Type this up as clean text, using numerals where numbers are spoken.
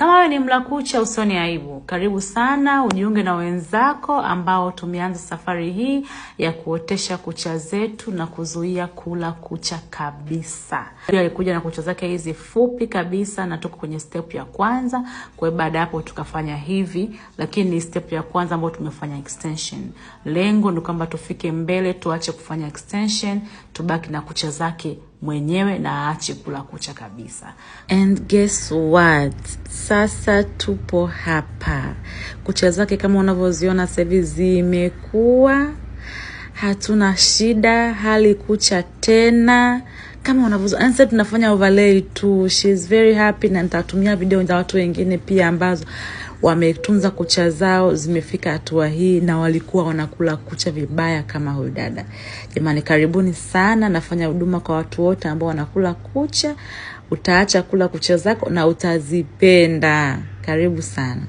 Kama wewe ni mla kucha, usione aibu. Karibu sana ujiunge na wenzako ambao tumeanza safari hii ya kuotesha kucha zetu na kuzuia kula kucha kabisa. Pia alikuja na kucha zake hizi fupi kabisa, na tuko kwenye step ya kwanza. Kwa hiyo baada hapo tukafanya hivi, lakini ni step ya kwanza ambayo tumefanya extension. Lengo ni kwamba tufike mbele, tuache kufanya extension, tubaki na kucha zake mwenyewe na aache kula kucha kabisa. And guess what? Sasa tupo hapa, kucha zake kama unavyoziona sasa hivi zimekuwa, hatuna shida, hali kucha tena kama unavyoziona. Sasa tunafanya overlay tu, she's very happy, na nitatumia video za watu wengine pia ambazo wametunza kucha zao zimefika hatua hii na walikuwa wanakula kucha vibaya kama huyu dada. Jamani, karibuni sana. Nafanya huduma kwa watu wote ambao wanakula kucha. Utaacha kula kucha zako na utazipenda. Karibu sana.